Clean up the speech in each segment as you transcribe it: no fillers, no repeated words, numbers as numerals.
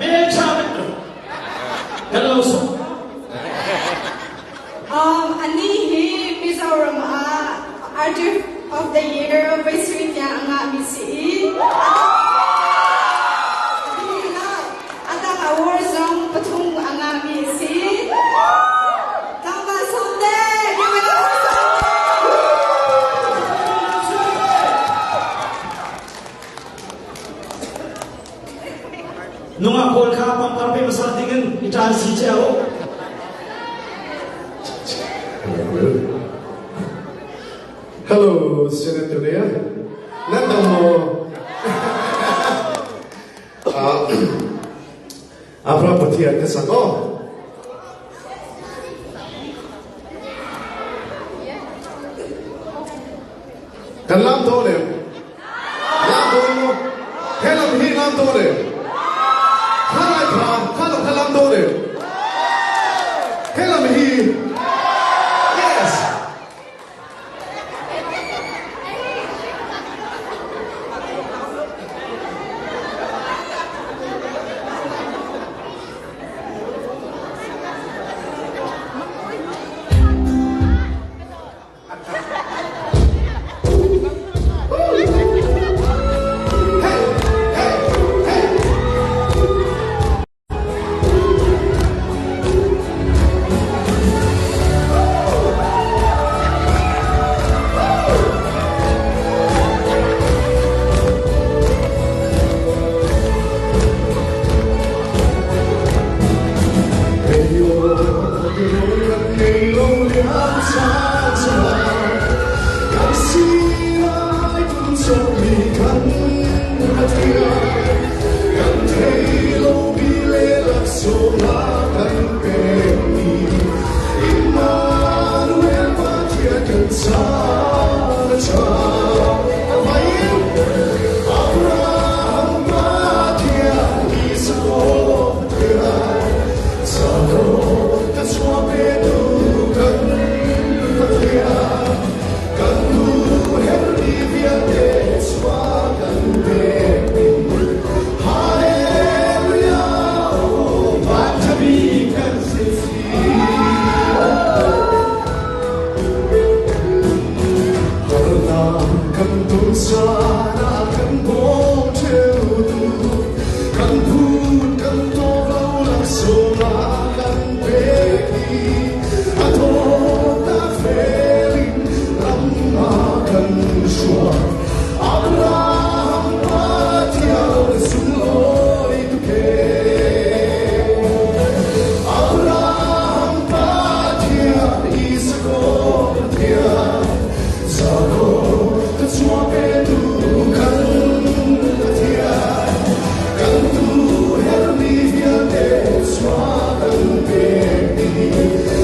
Hmelṭha bantuk kan lo sung. Anih hi Mizoram ah Artist of the Year voi sui tiang a ngahmi si i a dang award zong pathum a ngahmi a si. Tlangval Sawmte, give it up for Sawmte! Nungak pawl kha pangpar pe hmasa dingin i ṭan si cio. Hello, Senator Ria. Nan dam maw? Abraham Pathian ka sak aw. Kan lam to le. Lam to mo. He lam hi lam to le. Kha lai kha kha lam kha lam to le. He lam hi. Yes. Hey, hey, hey. Abraham Pathian Isaac Kan bawm ṭheu Kan phun kan tawro laksawng kan pek i a dawtnak fel in lam a kan hruai. Abraham Pathian sunglawi tuk ee. Abraham Pathian Isaac Pathian Jakob ka chuah petu kan Pathian kan tu hermi vialte chuah kan pek dih.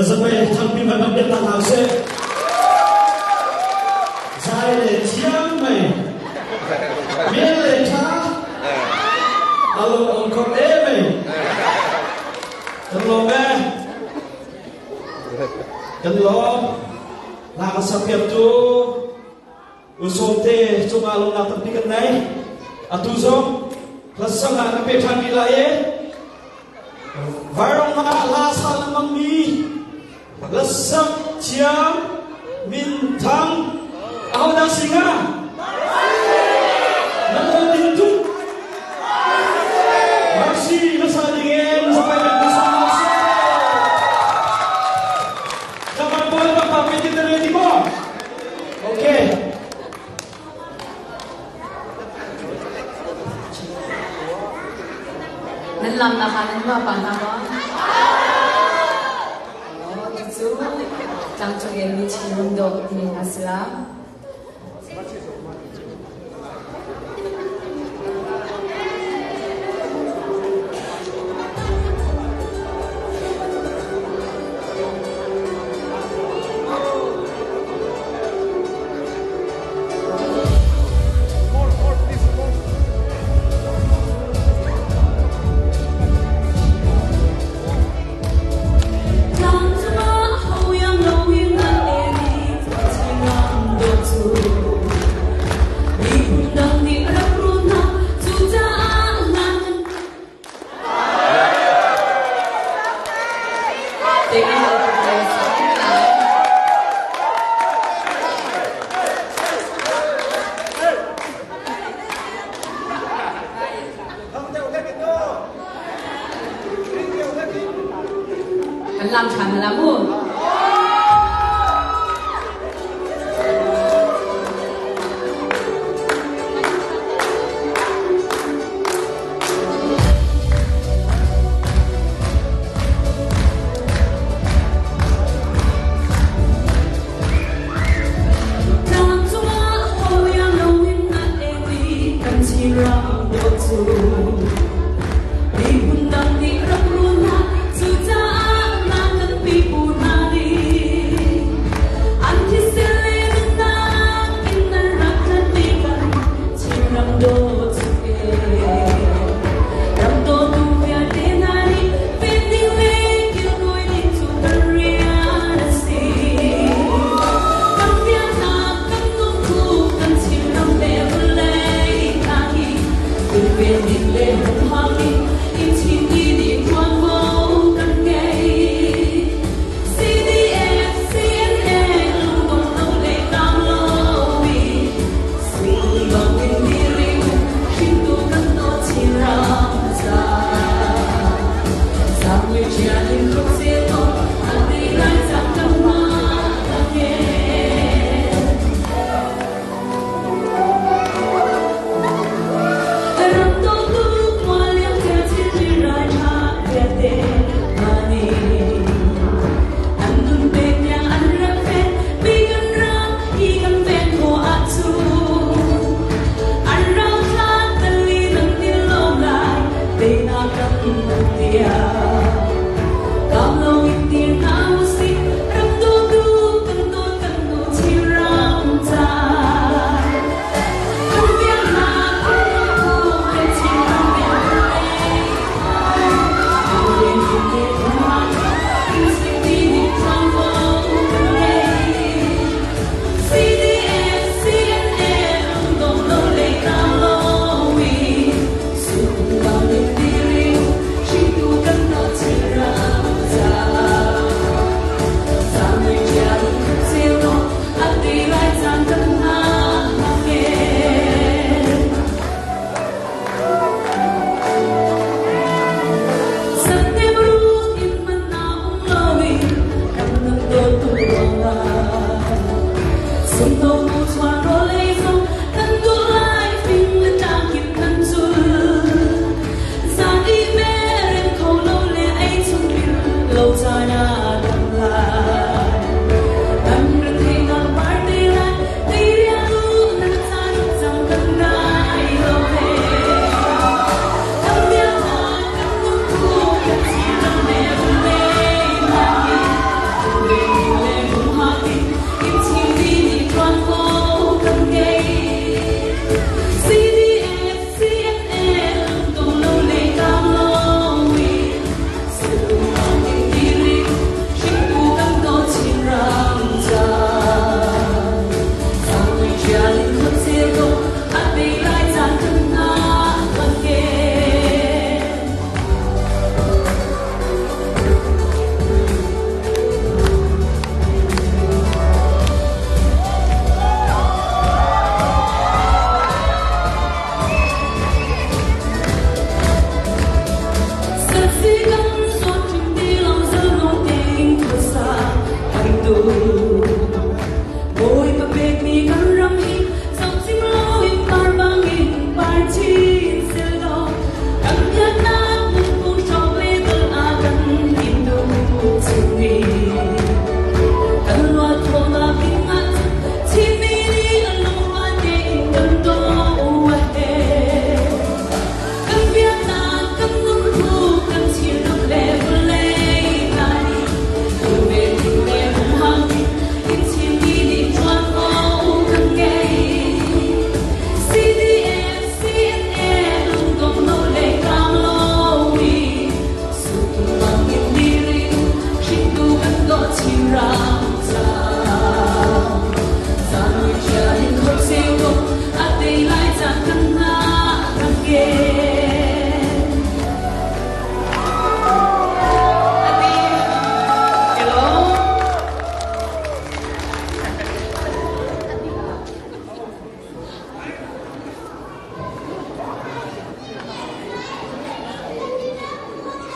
Kan zapai thangpi man bak biak hna usih. Zai le thiam mai. Mel le tha. Alo ong khop e mai. Kan lawm e. Kan lawm. Na ka sapiak tu Usawmte cungah lawmnak tampi kan nei. Atu zong hlasang ah kan pe ṭhan rih lai i Vairam ah hla sa lengmangmi hlasak thiam minthang ahodah si hnga? Nan aw ding tuk. Mercy hmasa ding in zapai kan tu sa Zaman pawl bak pa pe tin na ready maw? Okay. Nan lam na ha nan ma pa na ma. Oh, cu tlangcung in mi chin rum do ti na sila. Kan lam ṭhan na la mu.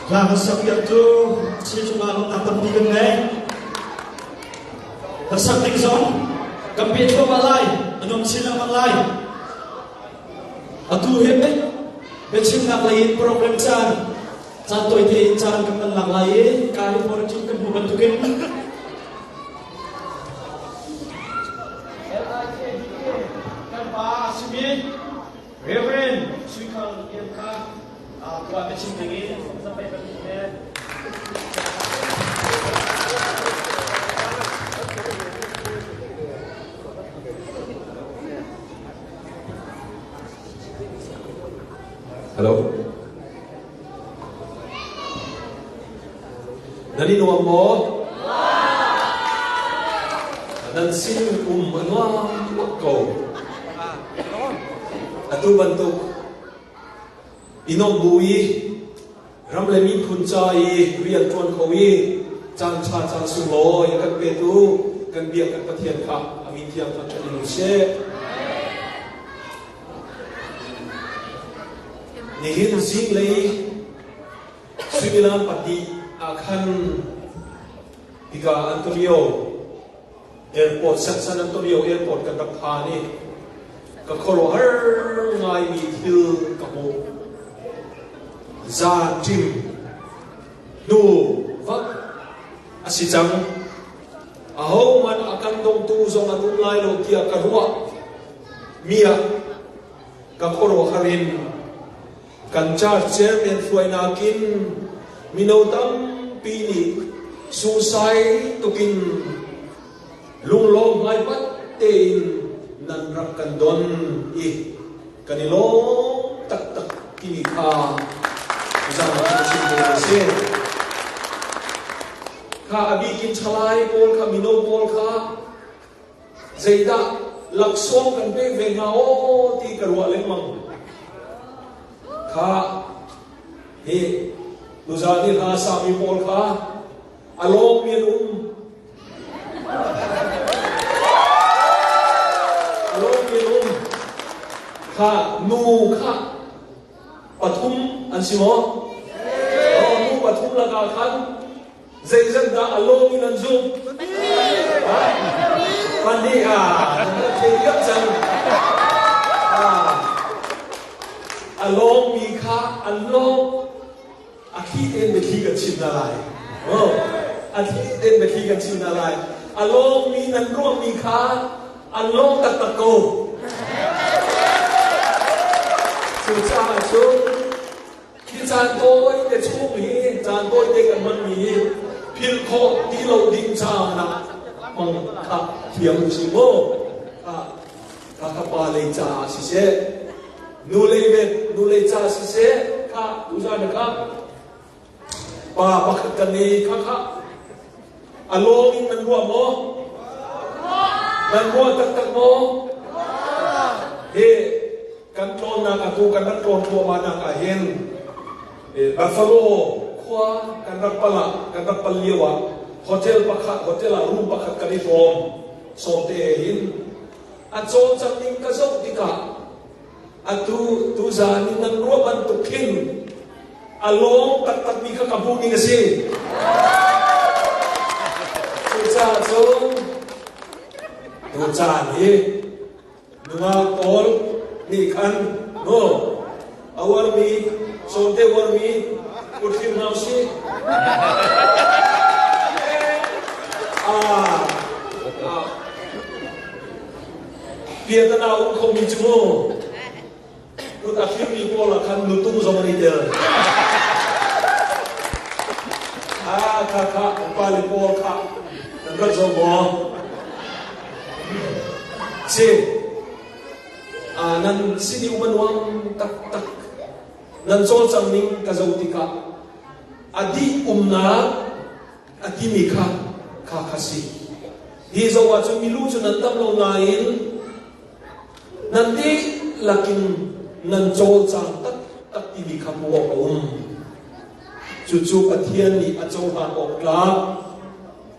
Hla kan sak piak cu si cungah lawmhnak tampi kan ngei. Kan sak ding zong kan peh thluahmah lai, a nuam chin lengmang lai. Atu hi biachimnak lei in program caan caan tawite in caan kan hman lak lai i California kan hmu bantukin LIKDK kan pa a simi Reverend Sui Khang Lian kha tuah biachim ding in zapei kan he. Hello. Nan i nuam maw? Nan sin um a nuam tuk ko. Atu bantuk i nuamh bu i ram le miphun ca i rian ṭuan kho i caan ṭha caan sunglawi a kan petu kan biak kan Pathian kha a min thiang thangṭhat in um seh. Nihin zinglei Suimilam pahnih ah khan hika Antonio Airport San Antonio Airport kan rak phan i ka khuaruahhar ngaimi thil ka hmuh. Zan ṭim hnu vak a si cang. Ahohmanh a kan dongtu zong an um lai lo tiah ka ruah mi ah ka khuaruahhar in Kan church chairman hruainak in mino tampi nih sungsai tukin lunglawm hmaipat tein nan rak kan don i kan i lawm taktak timi kha zan ah chim ding a si. Kha a bikin ṭhalai pawl kha mino pawl kha Zeidah laksawng kan pek ve hnga aw ti ka ruah lengmang. Kha hi tuzaan i hla sami pawl kha a lawmmi an um. A lawmmi an um. Kha nu kha pathum an si maw? Oh, nu pathum lakah khan Zeizat dah a lawm in an zumh? Pahnih ah nan thei diam cang. A lawmmi kha an lawm. A thli tein biathli kan chim hna lai. A thli tein biathli kan chim hna lai. A lawmmi nan ruahmi kha an lawm taktak ko. Cucaah cun Hi caan tawite chung hi caan tawite kan hmanmi hi philh khawh ti lo ding caan ah hmang kha thiam usih mu. Kha kha pa lei caah siseh, nu lei ve nu lei ca siseh kha tuzaan kha pa pakhat kan i kha kha a lawng in nan ruah maw? Nan ruah taktak maw? Hi Kan tlawnnak atu kan rak tlawn thluahmahnak ah hin Buffalo khua kan rak pal ah kan rak pal lio ah hotel pakhat hotel ah room pakhat kan i hrawm sawmte he hin a cawlcang ning ka zoh tikah atu tuzaan in nan ruah bantuk khin a lawng taktakmi kha ka hmuh ning a si. Cucaah cun tucaan hi Nungak pawl nih khan no a uarmi sawmte uarmi kut hlim hna usih. Ah, ah. Piatana um khomi cu mu Kut a firmi pawl ah khan nutung zong an i tel. Ah, kha kha upa le pawl kha nan rat zo maw? Si, ah, nan sin i um a nuam taktak. Nan cawlcang ning ka zoh tikah a dih umnak a timi kha kha kha si. Hi zoh ahcun milu cu nan tam lo nain Nan dihlak in nan cawlcang taktak timi kha hmuh awk a um. Cucu Pathian nih a cohlan awk tlak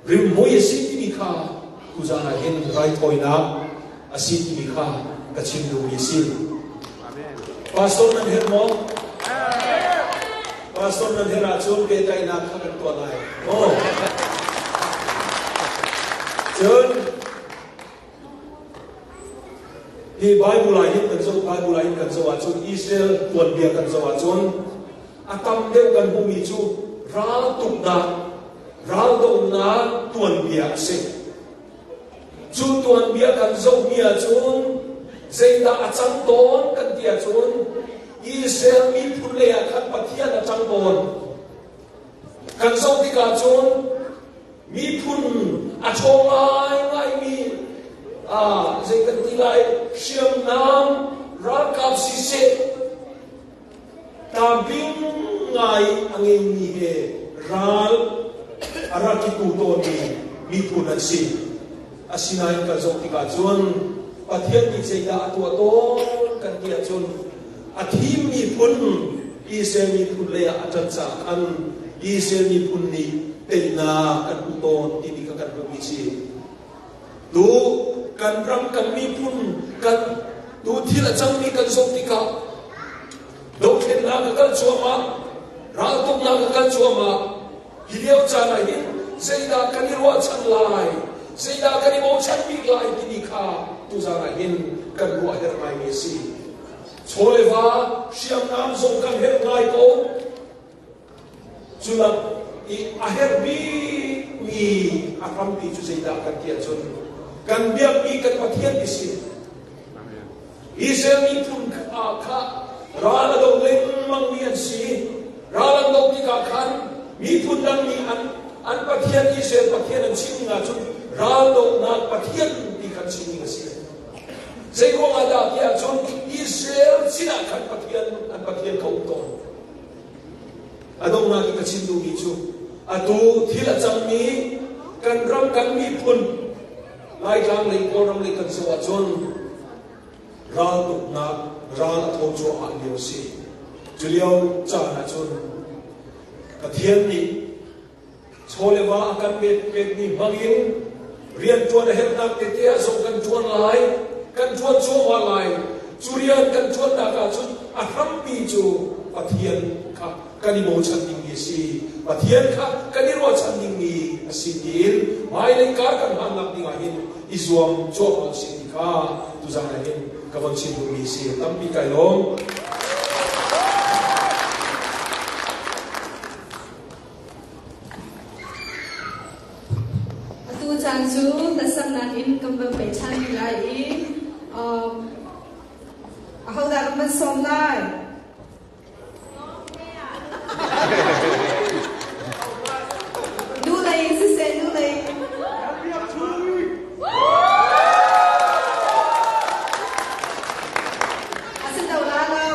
rimhmui a si timi kha tuzaan ah hin raithawinak a si timi kha ka chim duhmi a si. Pastor nan herh maw? Pastor nan herh ahcun pehtlaihnak kha kan tuah lai. Oh. Cun hi Bible ah hin kan zoh Bible ah hin kan zoh ahcun Israel tuanbia kan zoh ahcun a tam deuh kan hmuhmi cu raltuknak raldohnak tuanbia a si. Cu tuanbia kan zohmi ahcun zeidah a cang tawn kan ti ahcun Israel miphun lei ah khan Pathian a cang tawn. Kan zoh tikah cun miphun a ṭhawng ngaingaimi zei kan ti lai hriamnam ralkap siseh Tlamtling ngai a ngeimi he ral a rak i tu tawnmi miphun an si. Asinain kan zoh tikah cun Pathian nih zeidah a tuah tawn kan ti ahcun a thim miphun Israel miphun lei ah a ṭan caah khan Israel miphun nih teinak kan hmu tawn timi kha kan hmuhmi a si. Tu kan ram kan miphun kan tu thil a cangmi kan zoh tikah dothlennak a kal cuahmah raltuknak a kal cuahmah hi lio caan ah hin zeidah kan i ruahchan lai zeidah kan i bochan bik lai timi kha tuzaan ah hin kan ruah herh ngaimi a si chaw le va hriamnam zong kan herh ngai ko Cu lak i a herh bikmi a hrampi cu zeidah kan ti ahcun kan biakmi kan Pathian hi si. Israel miphun kha ral a do lengmangmi an si. Ral an doh tikah khan miphun dang nih an an Pathian Israel Pathian an chim ning ahcun ral dohnak Pathian ti khan chim ning a si. Zei ruangah dah ti ahcun Israel sinah khan Pathian an Pathian kha um tawn. A donghnak i ka chim duhmi cu atu thil a cangmi kan ram kan miphun Laitlang lei Kawlram lei kan zoh ahcun raltuknak ral a tho cuahmah lio a si. Cu lio caan ahcun Pathian nih Chaw le va a kan pekmi hmangin rianṭuan a herhnak tete ah zong kan ṭuan lai, kan ṭuan cuahmah lai. Cu rian kan ṭuannak ahcun a hrampi cu Pathian kha kan i bochan dingmi a si. Pathian kha kan i ruahchan dingmi a si tiin hmailei kar kan hmannak ding ah hin i zuam cuahmah usih ti kha tuzaan ah hin ka von chim duhmi a si. Tampi kai lawm. Atu caan cu hlasaknak in kan van pei ṭhan rih lai i ahodah kan van sawm lai? Nu lei in siseh, nu lei. A si do la lo.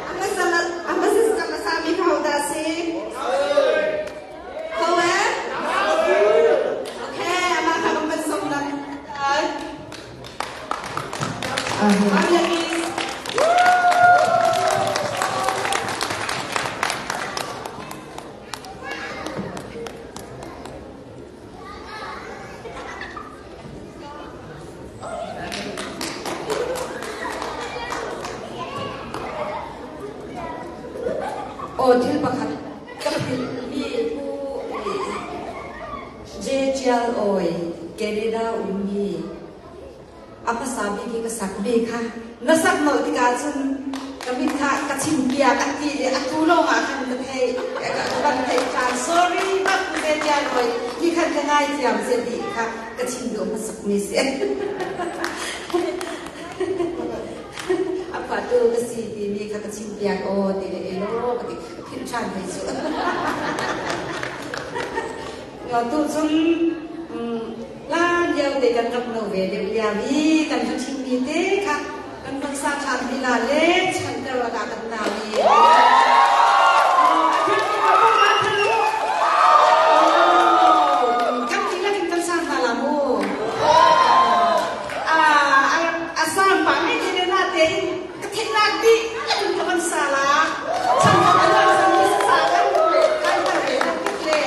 A hmasa hmasami kha hodah si? Ho eh? Okay, amah kha kan van sawm lang. Amen. Aw thil pakhat ka philhmi pu J. Tial Awi Canada ummi a hmasa bik i ka sak mi kha na sak nolh tikah cun ka mit kha ka chim piak a ti le atu lawng ah khan ka thei ka van theih ṭhan sorry bak ve tial oi hi khan ka ngaithiam se ti kha ka chim duh hmasak mi si a phuahtu ka si timi kha ka chim piak aw ti le elaw ka ti philh ṭhan hei cu tu cun Hlan lio te kan rak no ve deuh lio i kan va ṭhingmi te kha kan van sa ṭhan ti la le chanter ah kan nau i kan dihlak in kan sa hna la mu. A sang pa me te na tein ka theihnak dih in ka van sa la. Chan kan an sang mi sa kan kai har ve na tik le.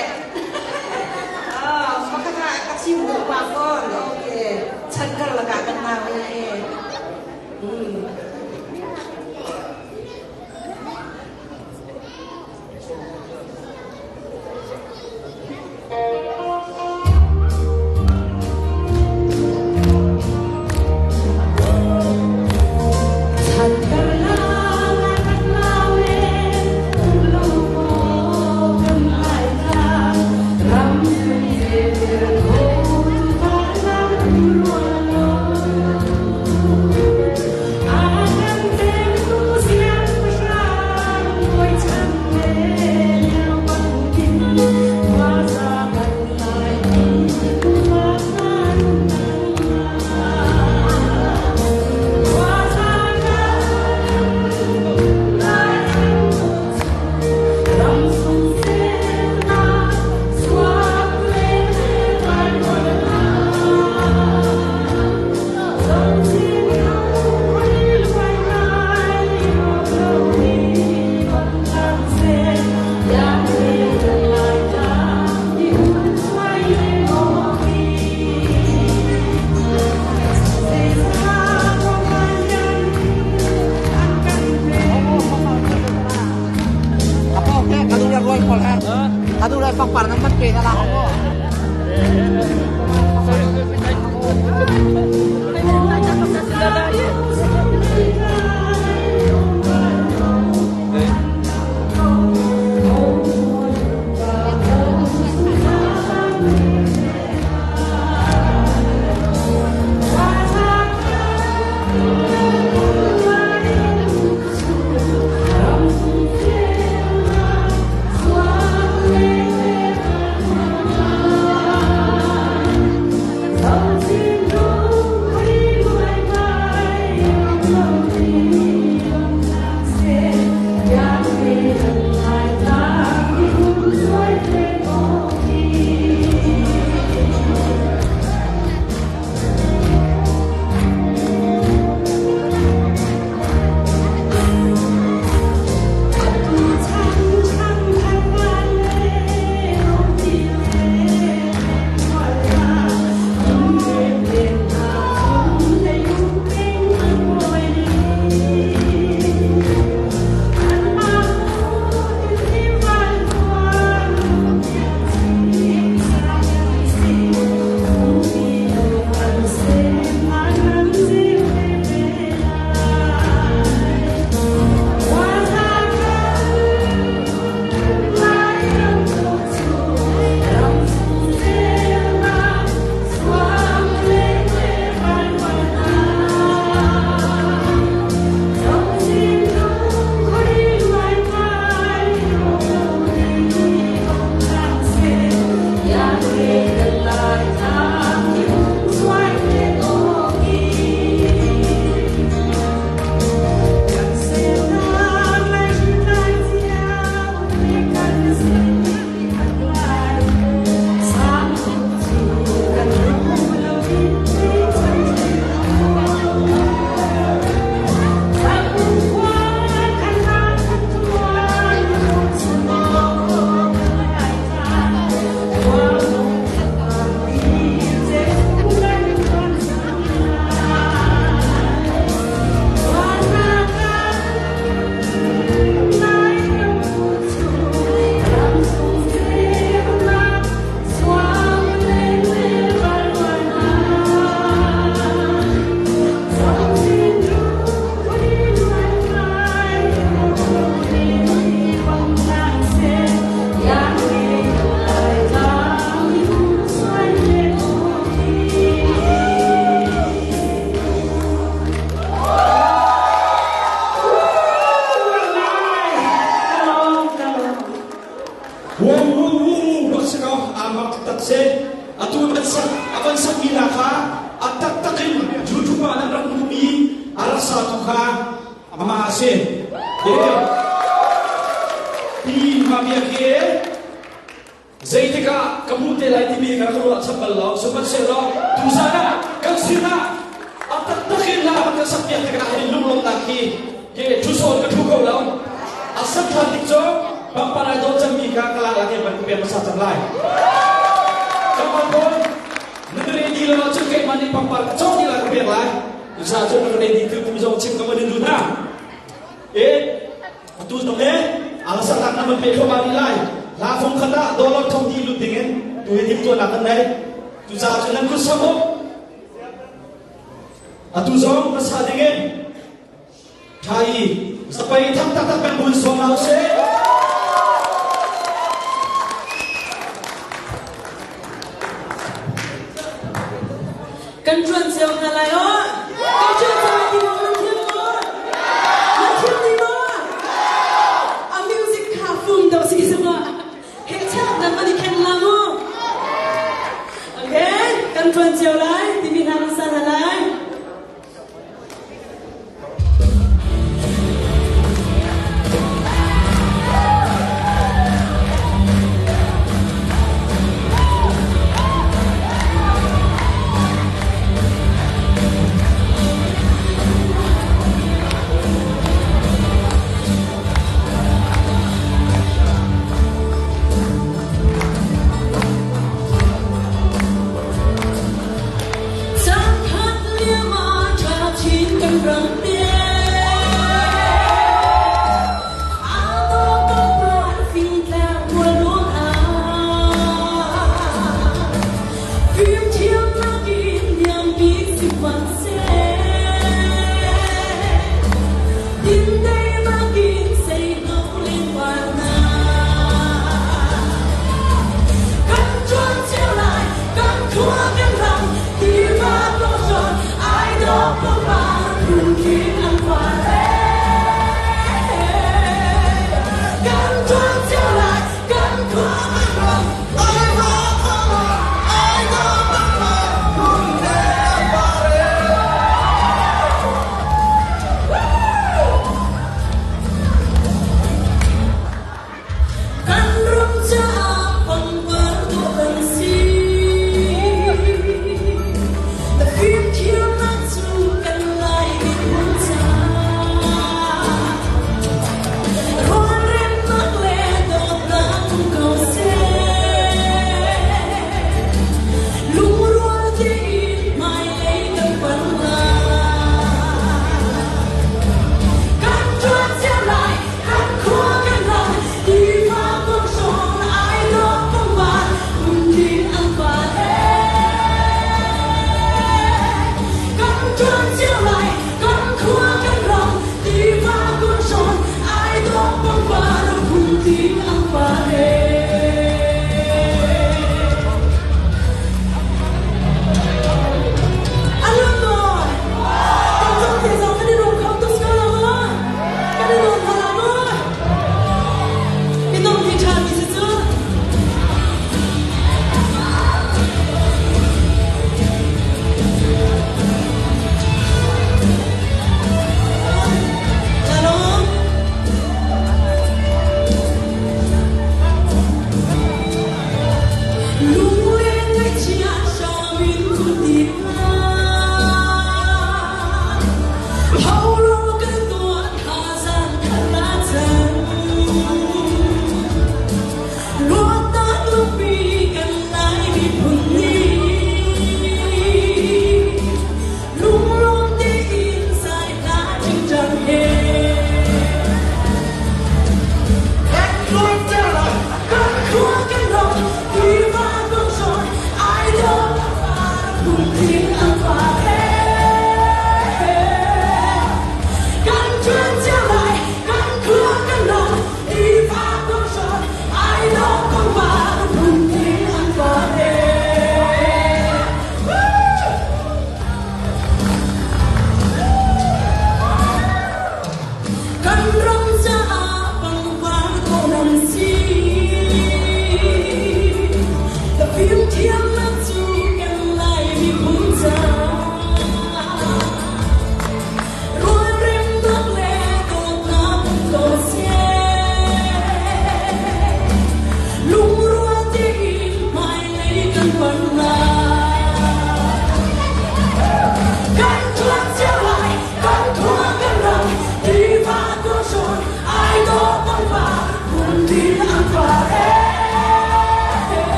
Makha ka chim duh pa kon. Okay. Chan kar lakah kan nau e. Bawi pawl he atu le pangpar nan van pe na la maw?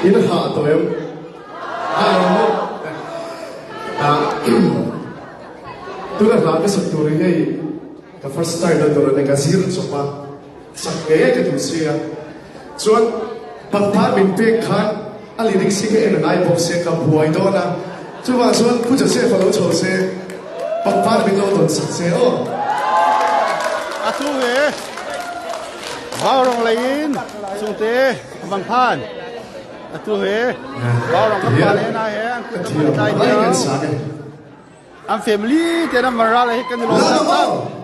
In ha to em. Ha lo mo. Ah. Tuna hla ka sak tur hi hei ka first time na tur ne ka zir chopa sak nge ka tu sia. Chuan pangpar min pek khan a lyrics hi ka en ngai bawk sia ka buai dawn a. Chuvang chuan Pu Joseph a lo chho se pangpar min lo dawn sak se aw. Atu he Vaurong lei in Sungte bang phan. Atu he Vaurong kan pa le na he an kut an tlai lio. An family te na mara le kan i lawm.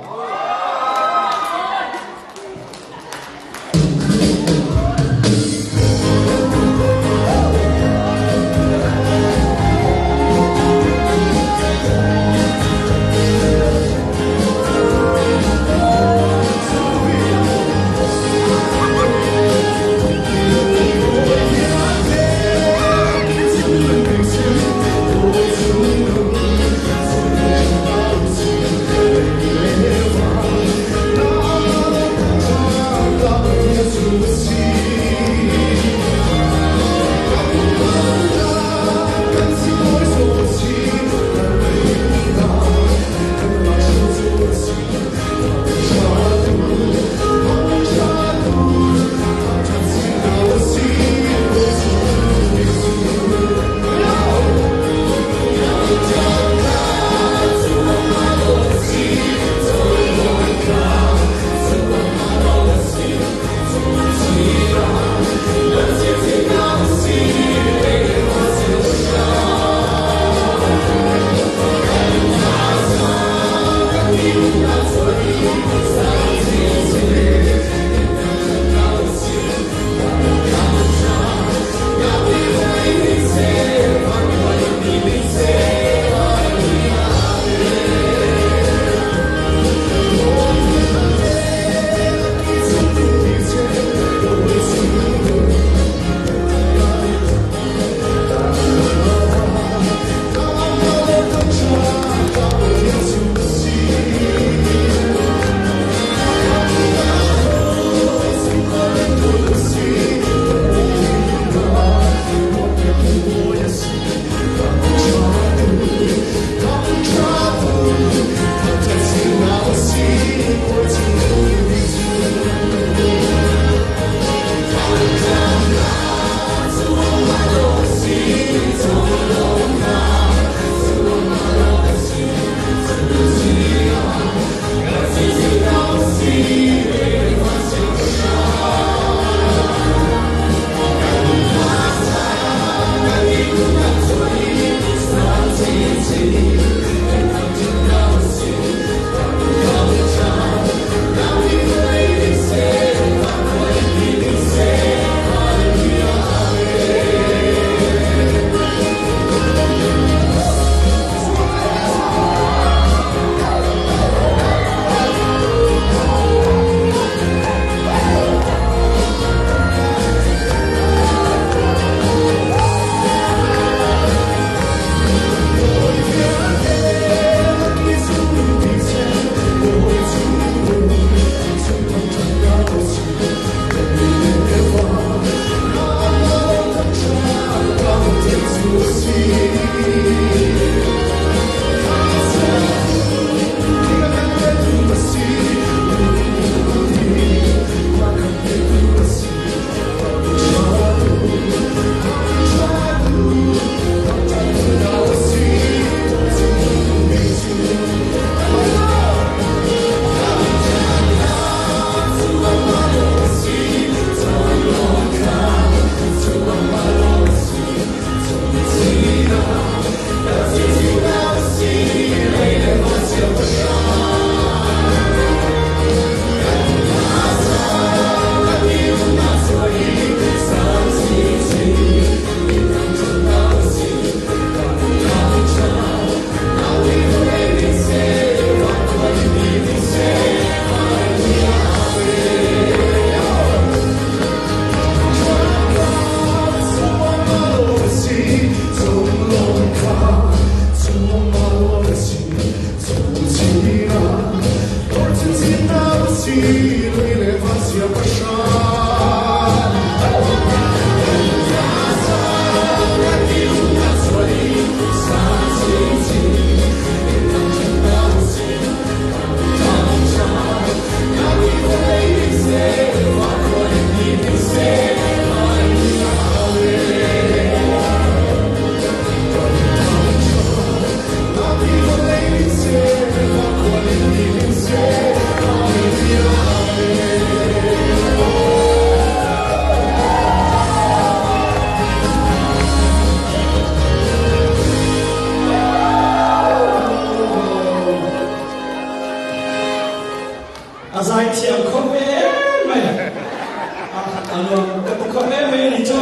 Anuam ka tu kho me me ni cu.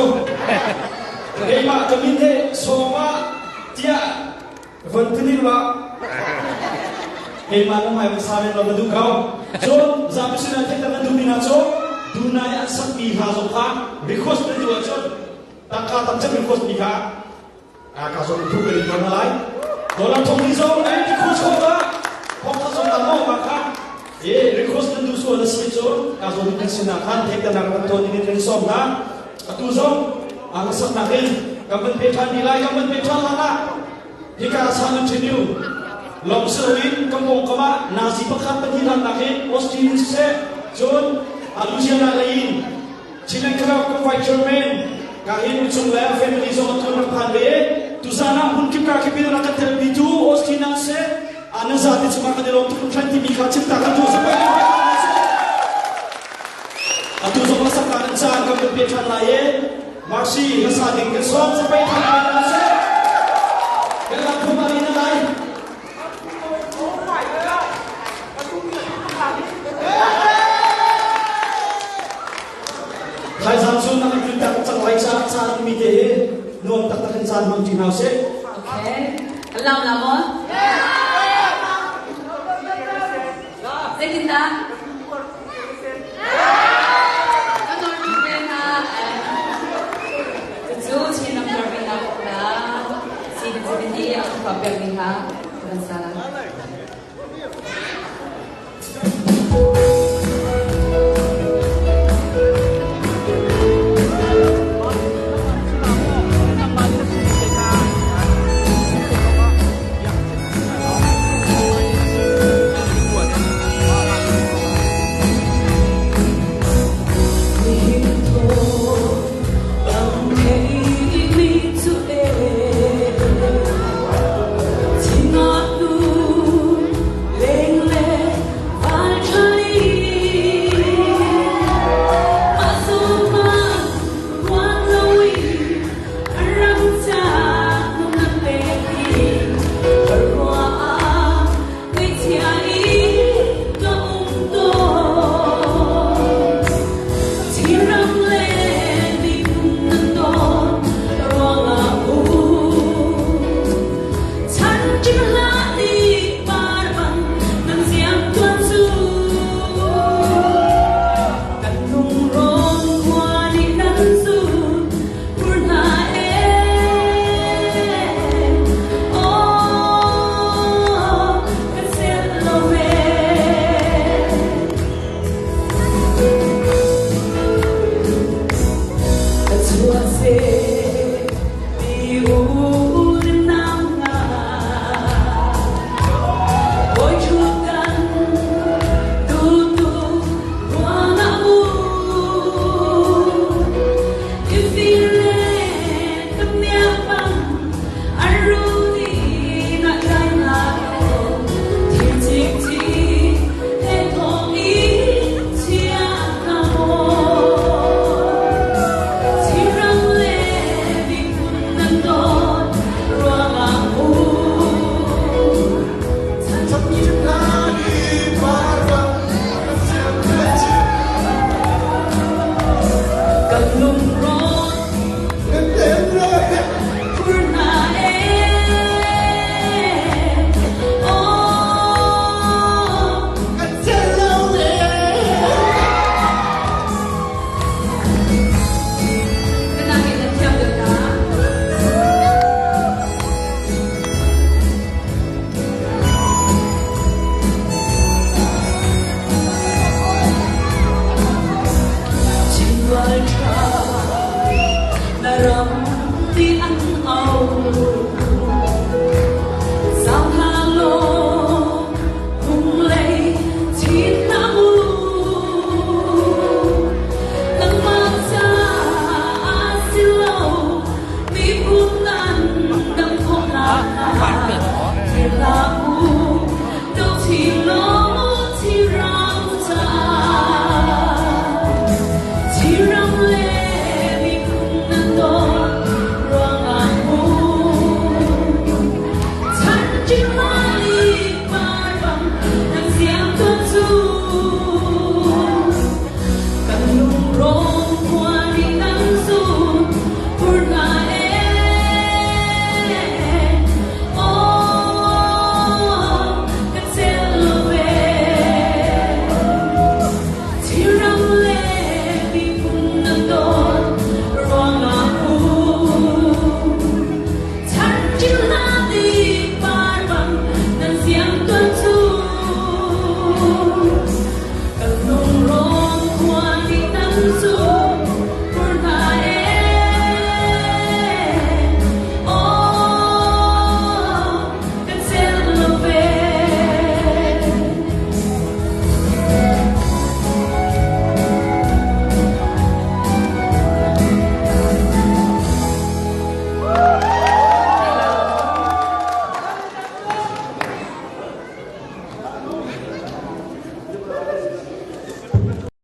Keimah ka min he sawma tiah von tuni la. Keimah na hmai van sa men lo na duh ko. Cun zapi sinah theih na duh mi hna cu Dunai an sakmi hla zong kha request na duh ahcun tangka tam cem request mi kha ka zong thu kan in ton lai. Dollar thong ni zong nan request kho ta. Thong kha zong tam ma kha. E request nan duh sual na si cun ka zong kan sinah khan theihternak kan tuah ding in kan sawm hna. Atu zong a lasaknak in kan van pe ṭhan ni lai kan van pe ṭhan hlan ah hika San Antonio lawng si loin kan pawngkam ah nazi pakhat pahnih hlannak in Austin in siseh cun Louisiana lei in Chinland Club kan vice chairman ka hin chung le family zong an rak phan ve tuzan ah hmun kip ka kip in rak kan telpi tu Austin ah seh nan zate cungah kan i lawm tuk hringhran timi kha chim ta kan duh sampai atu zong hlasak ta kan caan kan pe ṭhan lai i Marcy hlasa ding kan sawm sampai ṭhan lai na seh kan lam phum ari na lai Thaizang cu na kan tak cang lai caah caan mi te hi nuam taktak in caan hmang ṭi hna usih. Okay. Kan lam la maw? Zeitindah?